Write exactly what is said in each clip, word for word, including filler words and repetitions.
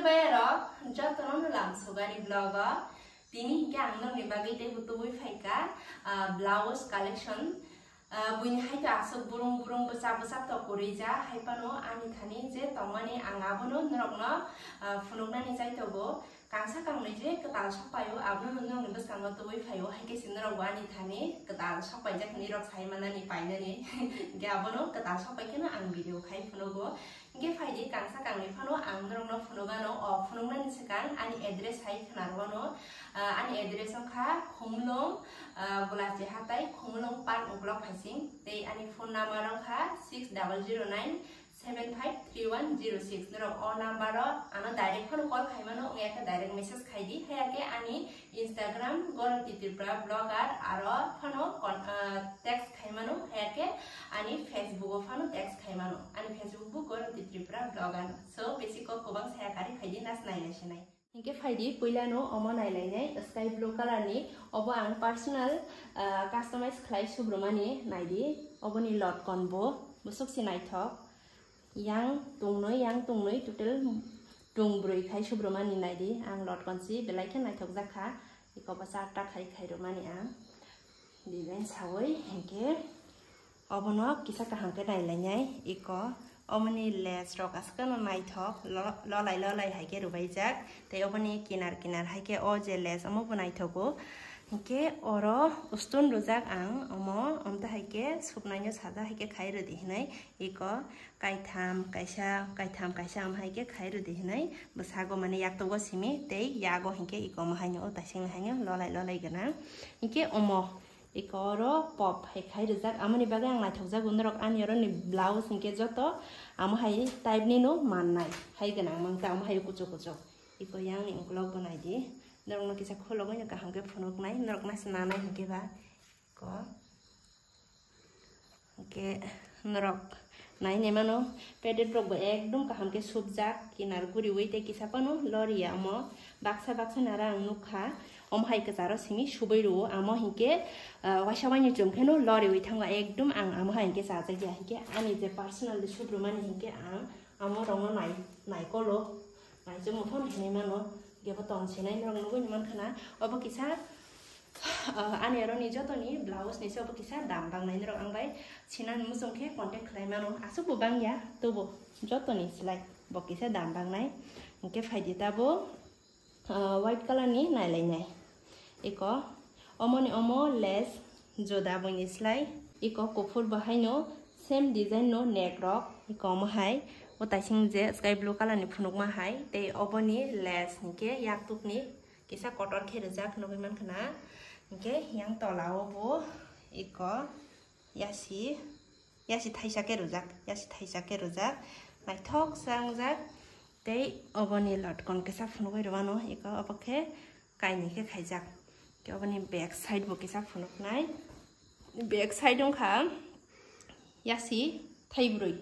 Bayarok jotono no lam sugari vlog o. Tini hingke ang nokni bagwi tei butubui phaikha, ah, blouse collection. Ah, buini hai to aswk burung burung bwsa bwsa to kwrwi ja, hai phano ani thani je tongmani ang abono norokno, ah, phunuknani chai tongo. Kangsa kangnwi je kwtal sokpaio, abono nokni bwskango tubui phaio, hai khe se norokbo ani thani kwtal sokpaijak hinwi rok sai manani painani. Hingke abono kwtal sokpai kheno ang video khai phunugo. Hingke phaidi kangsa kangni phano ang norokno phunugano, o phunuknani swkang ani address hai khwnarwano. Ah, ani address wngkha Khumulwng, ah, Golachi Hatai, Khumulwng Park Uklok Phaising. Tei ani phone number wngkha six double zero nine seven five three one zero six. Norok o number o ano direct phano call khai mano, wngya khe direct message khai di, haya khe ani Instagram Goranti Tripura Blogger aro phano con-, ah, text khai mano, haya khe ani Facebook o phano text khai mano, ani Facebook bo Goranti Tripura Blogger no. So besi kok kwbang saya kari khai di, nas nai nai se nai. Hingke phaidi puilano omo nailainai sky blue color ni, obo ang personal, ah, customize khlai subrumani naidi, oboni lotkon bo bwswk se naithok, yang tungnwi, yang tungnwi total tungbrwi khai subrumani naidi, ang lotkon si belai khe naithok jakha, iko bo charta khai khairumani ang design sawi, hingke obono kisa kaham khe nailainai iko. Omoni lace rok aswkno naithok, lo-, lolai lolai hai khe rwbaijak. Tei oboni kinar kinar hai khe o je lace omo bo naithogo. Hinkhe oro stone rwjak ang omo, omtwi hai khe suknaino sajak hai khe khai rwdi hinwi iko kaitham kaisa, kaitham kaisa omo hai khe khai rwdi hinwi bwsago mane yaktogo simi tei yago hinkhe iko omo haino o taisingni haino lolai lolai gwnang. Hinkhe omo Eko oro pop hai khai rijak, amoni bagwi ang naithokjago norok ani oro ni blouse hinkhe joto amo hai type ni no mannai hai gwnang mang ta, amo hai kuchuk kuchuk. Eko yang ni ukulok bo naidi, norok no kisa kholobwi no kaham khe phunuknai, norok masa nanai hinkhe ba ko. Hinkhe norok Nainai mano, padded rok bo ekdom kaham khe subjak, kinar guriwi tei kisa phano loriya omo baksa baksa nara ang nukha. Omo hai kwcharo simi subui rwo, amo hinkhe, ah, waisa waini chum kheno loriwi thango, ekdom ang amo hai hinkhe chajakya, hinkhe ani je personally subrumani hinkhe ang amo rokno nai, naikolo. Naisingmo phano hinwi mano, hwnkhe bo tong sinai norok nugui mankha na. Obo kisa, ah, ani aro ni joto ni blouse ni se obo kisa dam bangnai norok ang bai sinani muchung khe contact khlai mano. Aswk bo bangya, tobo joto ni slai bo kisa dam bangnai. Hwnkhe phaidi tabo, ah, white color ni nailainai. Eko, omoni omo lace juda buini slai. Eko kuphur bo haino same design no neck rok. Eko omo hai o taising je sky blue color ni phunukma hai. Tei oboni lace hinkhe yaktuk ni kisa kotor khe rijak nugui mankha na. Hinkhe yang tola o bo eko yasi, yasi thaisa khe rwjak, yasi thaisa khe rwjak, naithok se wngjak. Tei oboni lotkon kisa phunugui rwmano, eko obo khe kainwi khe khaijak. Tei oboni back side bo kisa phunuknai, back side wngkha yasi thaibrwi,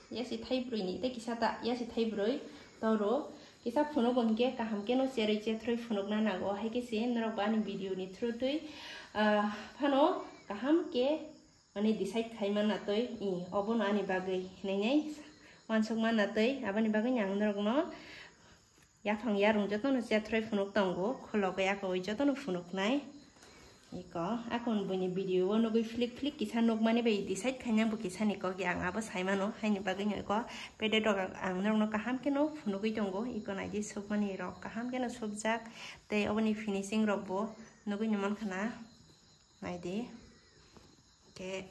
yasi thaibrwi ni tei kisa ta yasi thaibrwi toro kisa phunugo hinkhe kaham khe no cherwi chethrwi phunukna nango, hai khe se norok bo ani video ni through twi, ah, phano kaham khe Mane decide khai manna twi, i, obono ani bagwi hinwi nai wansuk manna twi, aboni bagwi ang norokno yaphang yarung jotono chethrwi phunuk tongo, khulogwi yakogwi jotono phunuknai. Iko, akon buini video o nugui flick flick kisa nukmani bai decide khaina bo kisani kok ya ang abo saimano, haini bagwi no iko padded rok ang norokno kaham kheno phunugwi tongo, iko naidi sukmani rok kaham kheno subjak, tei oboni finishing rok bo nugui no mankha na. Naidi. Ke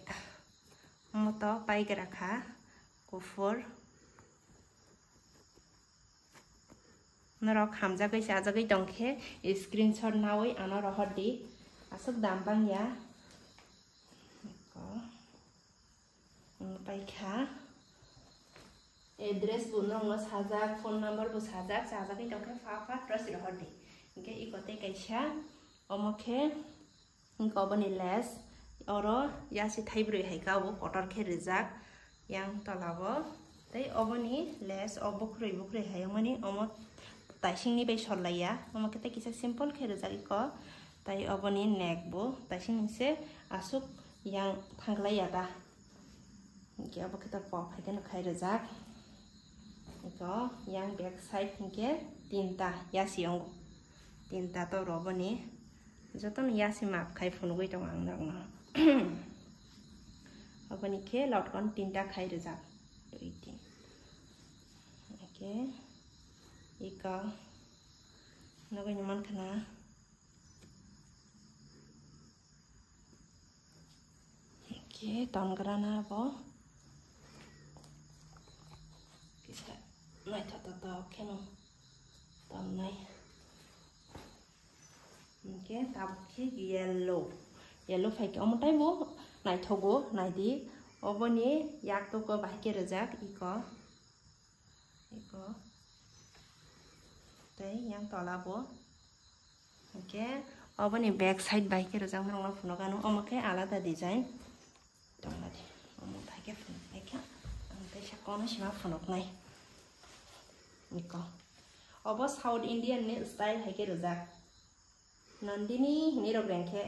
moto paigra kha kuphur. Norok hamjagwi chajagwi tongkhe screenshot nawi ano rohor di. Aswk dam bangya. Ko. Paikha. Address bo nongno sajak, phone number bo sajak, chajagwi tongkhe fa fa rasi rohor di. Hingke iko tei kaisa, omo khe, hingke oboni lace, oro yasi thaibrwi hai kha, obo kotor khe rijak, yang tola o. Tei oboni lace o bukrwi bukrwi hai wngmani, omo taisingni bai sol laiya, omo khe tei kisa simple khe rijak iko. Tei oboni neck bo taising se aswk yang thanglaiya ta. Hingke obo khe to pop hai kheno khai rijak. Iko yang back side hingke tinta yasi ongo. Tinta to roboni jotono yasi map khai phunugui tongo ang norokno. Oboni khe lotkon tinta khai rijak. Dui, tin. Oke. Iko nogoi ni mankha na. Oke, ton grana bo. Kisa naithotok tok kheno tonnai. Hingke tabuk khe yellow. Yellow phaikhe omo taibo naithogo, naidi. Oboni yaktogo bahai khe rijak iko. Iko. Tei yang tola bo. Hingke oboni back side bahai khe rijak norokno phunukgano. Omo khe alada design. Tongmani. Omo bahai khe phunuknai khe. Ang teisa kono sima phunuknai. Iko. Obo South Indian ni style hai khe rijak. Nandini hinwi rok reng khe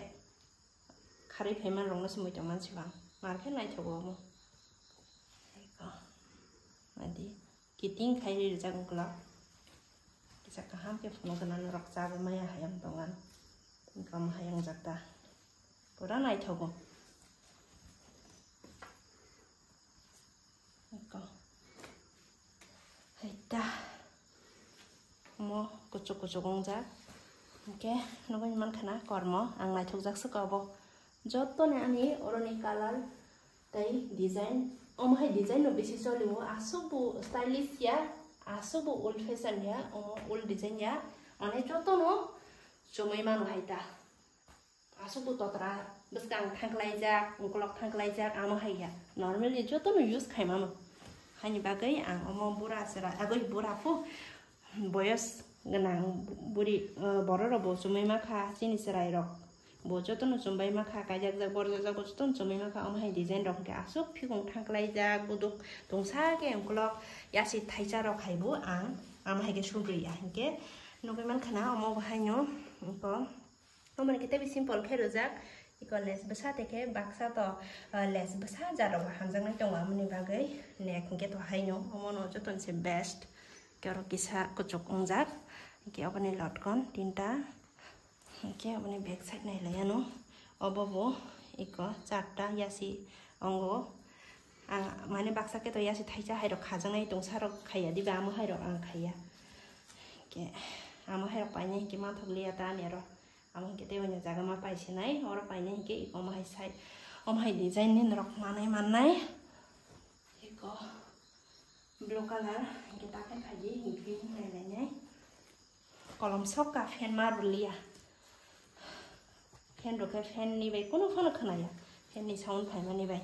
kharwi phaiman rokno se muitu man sibang. Mar khe naithogo omo. Iko. Adi. Kiting khai rijak ungkla. Kisa kaham khe phunukgana norok chajakmaya hayang tongan. Iko omo hayang jakta. Pura naithogo. Eko. Haita. Omo kuchuk kuchuk wngjak. Hingke nugui mankha na kormo ang naithokjak se kobo. Joto ni ani oroni colour tei design. Omo hai design no bisi choli o. Aswk bo stylish ya, aswk bo old fashion ya, omo old design ya. Mane joto no chumui mano haita. Aswk bo totra bwskang thangklaijak, ukolok thangklaijak, amo hai ya. Normally jotono use khaimano. Haini bagwi ang omo bura chwrai, agwi bura phu, boyos gwnang buri, eh, borok rok bo chumui makha, chini chwrai rok bo jotono chumbai makha, kaijakjak, borjakjak bo jotono chumui makha. Omo hai design rok hwnkhe aswk phikung thangklaijak, buduk tungsa khe ukolok yasi thaisa rok hai bo ang amo hai khe sugri ya hinkhe nugui mankha na omo bo haino iko. Omo ni khe teibo simple khe rwjak. Iko lace bwsa tei khe baksa to, ah, lace bwsa jat rok hamjaknai tongo, amoni bagwi neck hwnkhe to haino omono jotono se best. Hwnkhe oro kisa kuchuk wngjak. Hwnkhe oboni lotkon tinta. Hwnkhe oboni back side nai lai ano. Obo bo iko charta yasi ongo. Ang mane baksa khe to yasi thaisa hai rok khajaknai tongsa rok khaiya diba, amo hai rok ang khaiya. Hwnkhe amo hai rok painai hwnkhe manthok liya ta ani aro. Amo hwnkhe tei oino jaga ma paisinai, oro painai hwnkhe iko omo hai sai, omo hai design ni norok manai mannai. Iko blue colour, hwnkhe ta khe phaidi, hwnkhe green nai lainai. Kolom sokka fan ma rwliya. Fan rwkhe fan ni bai kunu phano khwnaya. Fan ni sound phaimani bai.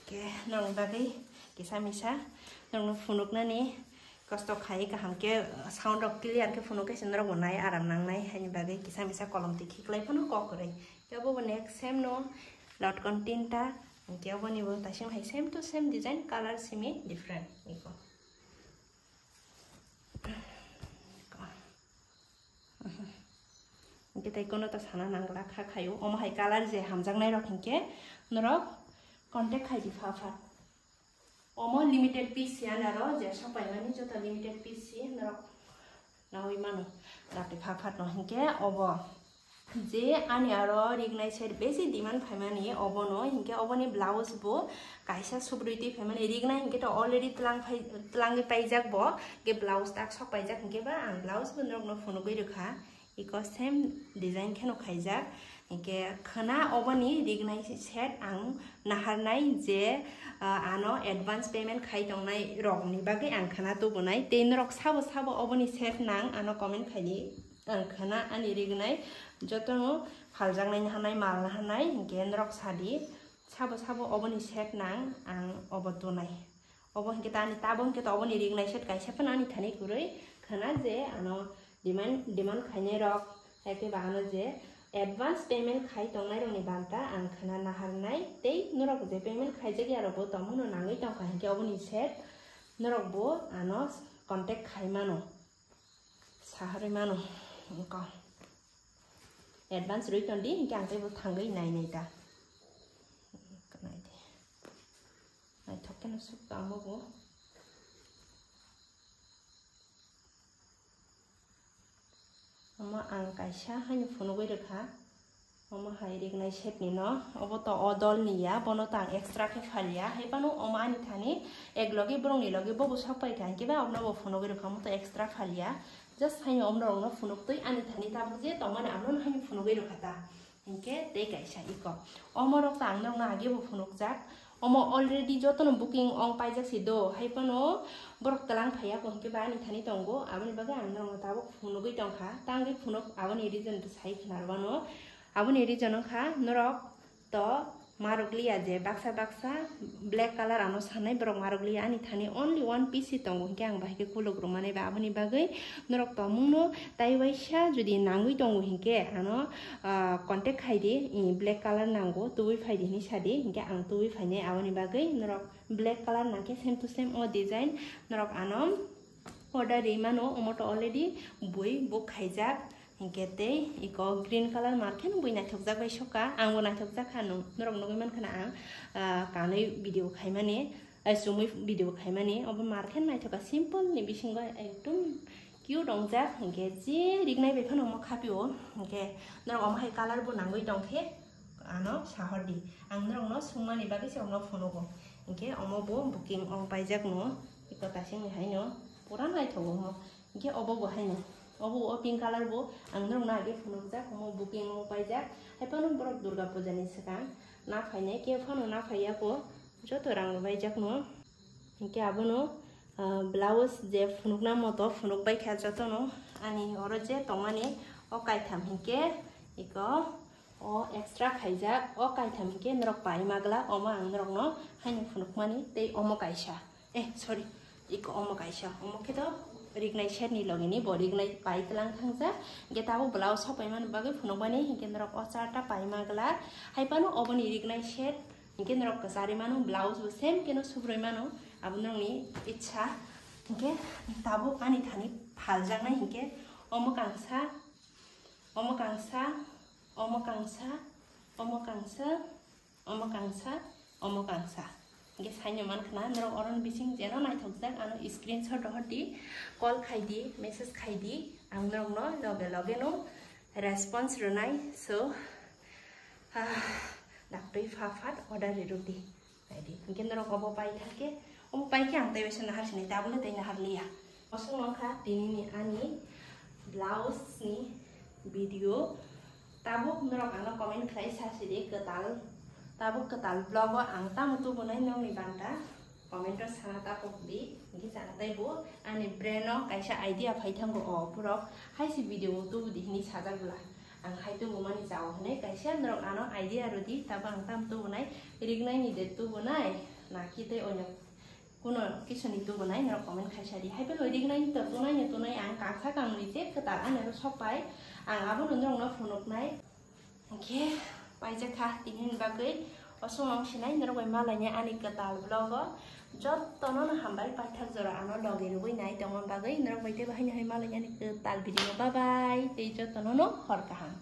Khe nang bagwi kisa misa nangno phunuknani kosto khai kaham khe sound rok clear khe phunuk khe se norok bo nai aram nangnai haini bagwi kisa misa kolom twi khiklai phano kok kwrwi. Khe obo bo next same no lotkon tinta, khe obo ni bo taising hai same to same design, colour simi different iko. Hwnkhe tei kono ta sana nangla kha khaio. Omo hai colour je hamjaknai rok hinkhe norok contact khai di pha pha. Omo limited piece ya naro je sopaimani joto limited piece si norok nawi mano. Dati pha pha no hinkhe obo. Je ani aro rignai set besi demand phaimani obono, hinkhe oboni blouse bo kaisa subrui twi phaimani, rignai hinkhe to already tlang phai, tlangwi paijak bo, hinkhe blouse tak sok paijak, hinkhe ba ang blouse bo norokno phunugwi rwkha, iko same design kheno khaijak, hinkhe khwna oboni rignai set ang naharnai je, ah, ano advance payment khai tongnai rokni bagwi ang khwna tubunai, tei norok sabo sabo oboni set nang ano comment khaidi. Ang khwna ani rignai jotono phaljaknai naharnai, mal naharnai, hinkhe norok sadi, sabo sabo oboni set nang ang obo tunai. Obo hinkhe ta ani tabo hinkhe to oboni rignai set kaisa phano ani thani kwrwi khwna je ano demand, demand khainai rok, haikhe ba ano je advance payment khai tongnai rokni banta ang khwna naharnai tei norok je payment khaijak ya rokbo tongmano nangwi tongkha hinkhe oboni set norokbo ano contact khai mano. Saharwi mano, wngkha. Advance rwi tondi, hinkhe ang teibo thangwi nai nai ta. Nai di. Naithok kheno suk tamo bo. Ang kaisa haino phunugwi rwkha. Omo hai rignai set ni no, obo to o dol ni ya, bono to ang extra khe phalia. Hai phano omo ani thani ek logi borok ni logi bo bwswk pai kha, hinkhe ba obono bo phunugwi rwkha, omo to extra phalia. Just haino omo rok no phunuk twi ani thani tabuk je tongmani abono haino phunugwi rwkha ta. Hinkhe tei kaisa iko. Omo rok to ang norok no age bo phunukjak. Omo already jotono booking ong paijak si do, hai phano borok twlang phaiya bo hinkhe ba ani thani tongo, aboni bagwi ang norok no tabuk phunugwi tongkha. Tangwi phunuk aboni reason bo sai khna rwano. Aboni reason wngkha norok to marok liya je baksa baksa black color ano sanai borok marok liya, ani thani only one piece tongo hinkhe ang bahai khe kuluk rwmani ba aboni bagwi norok tongmung no tai waisa jodi nangwi tongo hinkhe ano, ah, contact khai di, i, black color nango tubui phai di hinwi sa di hinkhe ang tubui phainai aboni bagwi norok black color nangkhe same to same o design norok ano order ri mano, omo to already bui book khaijak. Hinkhe tei iko green color markhe no bui naithokjak bai soka, ang bo naithokjak kha, nung-, norok nugwi mankha na ang, ah, kanwi video khaimani, ah, chumui video khaimani, obo markhe naithokha, simple ni bisingo ekdum cute wngjak, hinkhe je rignai bai phano omo khapio, hinkhe norok omo hai color bo nangwi tongkhe, ano sahordi. Ang norokno sungmani bagwi se omo phunugo. Hinkhe omo bo booking ong paijak no. Iko tasingni haino pura naithogo omo. Hinkhe obo bo haino. Obo o pink color bo ang norokno age phunukjak, omo booking ong paijak. Hai phano borok Durga Puja ni swkang na phainai, khe phano na phaiya ko. Joto rang rwbaijak no. Hinkhe abono, ah, blouse je phunukna moto phunuk baikha jotono. Ani oro je tongmani o kaitham hinkhe iko o extra khaijak, o kaitham hinkhe norok pai magla, omo ang norokno haino phunukmani tei omo kaisa, eh, sorry, iko omo kaisa, omo khe to rignai set ni logi ni bo rignai pai tlang thangjak, hinkhe tabuk blouse sok paimani bagwi phunukmani, hinkhe norok o charta pai magla, hai phano oboni rignai set, hinkhe norok kwchari mano, blouse bo same khe no subroi mano, abo norokni ichha, hinkhe tabuk ani thani phaljaknai hinkhe omo kangsa, omo kangsa, omo kangsa, omo kangsa, omo kangsa, omo kangsa. Hinkhe saino mankha na, norok oroni bising jeno naithokjak, ano screenshot rohor di, call khai di, message khai di, ang norokno loge loge no response rwnai. So, ah, daktwi pha phat order rirok di. Naidi, hinkhe norok obo pai thangkhe, obo pai khe ang tei waisa nahar sinai, tabukle tei nahar liya. Osong wngkha tinini ani blouse ni video. Tabuk norok ano comment khlai sa sidi kwtal. Tabuk kwtal vlog o ang tamo tubunai nokni banta comment o sana tapok di. Hinkhe chana tei bo ani brain o kaisa idea phai thango, o borok hai se video o tubu di hinwi sajak bwla. Ang hai tubumani chao hinwi kaisa norok ano idea rwdi, tabo ang tam tubunai, rignai ni de tubunai, na ki tei onyo kuno kisuni tubunai norok comment khaisa di. Hai phano rignai ni to tunai no tunai ang kangsa kangnwi je kwtal ani aro sok pai, ang abono norokno phunuknai. Hinkhe paijak kha tini ni bagwi. Osong wng sinai norok bai malaina ani kwtal vlog o. Jotono no hambai paithak jora ano logi rwui nai tongma bagwi, norok bai teibo haino hai malaina ani kwtal video. Bye bye, tei jotono no hor kaham.